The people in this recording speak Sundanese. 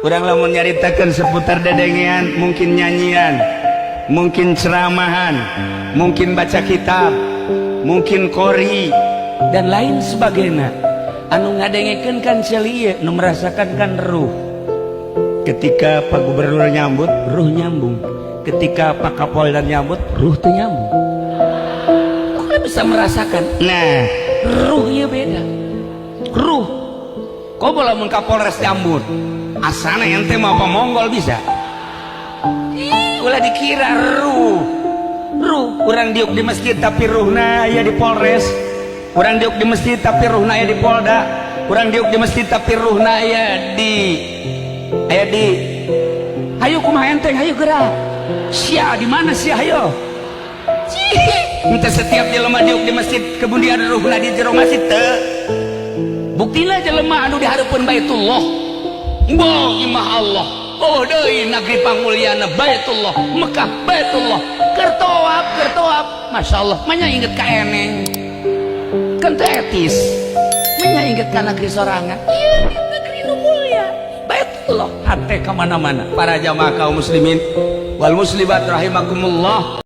Urang lamun nyaritakeun seputar dedengean, mungkin nyanyian, mungkin ceramahan, mungkin baca kitab, mungkin kori dan lain sebagainya. Anu ngadengekeun kan ceuli, nu merasakan kan ruh. Ketika Pak Gubernur nyambut, ruh nyambung. Ketika Pak Kapolda nyambut, ruh tuh nyambung. Kok bisa merasakan? Nah, ruhnya beda. Ruh. Kok boleh mun Kapolres nyambut? Asana ente mau apa Monggol bisa? Ih, ulah dikira ruh. Ruh, urang diuk di masjid tapi ruhna aya di Polres. Urang diuk di masjid tapi ruhna aya di Polda. Urang diuk di masjid tapi ruhna aya di. Hayu kumaha enteng, hayu gerak. Sia di mana sia, hayo? Ente setiap jelema diuk di masjid kemudian ruhna di jero masjid teu. Buktina jelema anu di hareupeun Baitullah. Boh imah Allah. Oh deui negeri panguliana Baitullah, Mekah Baitullah. Keur tawaf, keur tawaf. Masya Allah, manya inget ka eneng. Kan teu etis. Manya inget ka negeri sorangan. Iya, negeri nu mulia. Baitullah, hate ka mana-mana. Para jamaah kaum muslimin wal muslimat rahimakumullah.